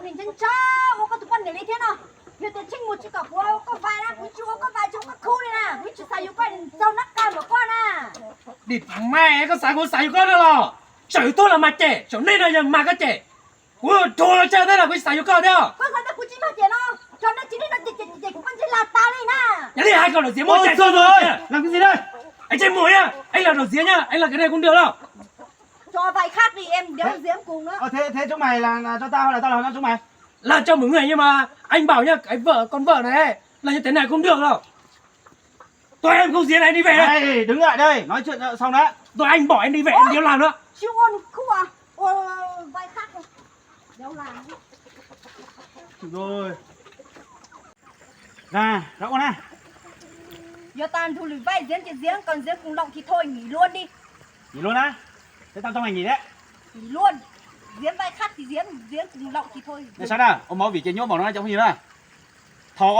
Nim ntse ntsa ua koj tus poj niam li thiab no. Yog tias Tsheej Muas tsis kom kuv ua koj vaiv na, kuv tsis ua koj vaiv, tsis ua koj khub li na, kuv tsis xav yuav koj txaus nab qa npaum koj na. Dim mas, koj xav kuv xav yuav koj no los? Saum YouTube los mas cem, saum nej no yog mas koj cem. Kuv rhuav los tsawg thiab los kuv tsis xav yuav koj thiab. Koj xav tias kuv tsis mag cem no, tso nej tsis nej no cem cem cem kuv koj ntsej lag tas li na. Yog li hais kom Lawm Txiav muaj cai txog tus. Ej Tsheej Muas na, ej los Lawm Txiav na, ej los kev neeg kuj nrwg los. Cho vay khab đi em đéo giếng cùng nữa. Ơ, thế, thế chúng mày là, là cho tao hay là tao là cho chúng mày? Là cho mọi người nhưng mà anh bảo nhá, cái vợ, con vợ này ấy, là như thế này không được đâu. Tụi em không giếng này đi về đây. Ê, đứng lại đây, nói chuyện, ờ, xong đã. Tụi anh bỏ em đi về, em đéo làm nữa. Chứ ôn khúc à? Ôn vay khắc đi. Đéo làm. Chịu rồi. Ra, ra ôn ha. Yog tag nrho lwm vay giếng thì giếng, còn giếng cùng lọng thì thôi, nghỉ luôn đi. Nghỉ luôn á? Thế tao cho mày nghỉ đấy. Nghỉ luôn. Giếng vay khắc thì giếng, giếng cùng lọng thì thôi. Neb saib na, ua mov vim ces nyuaj npaum no na cov phooj ywg na. Thaum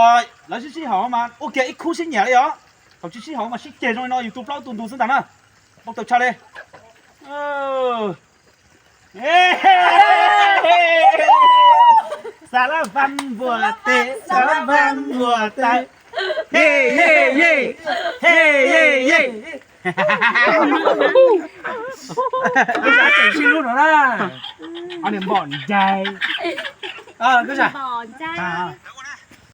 lawv sib sib haum mas ua kiag ib khub sib nyiam li os. Thaum tsis sib haum mas sib ceg zoo li no yus tu plaub tu ntug xwb ntag na. Npau taws tshaj li. Xav lab vam npuas tes, xav lab vam npuas tes. Ye ye ye, ye ye ye. Tseem sib hlub no na. Ob niag npom ncaig. Npom ncaig.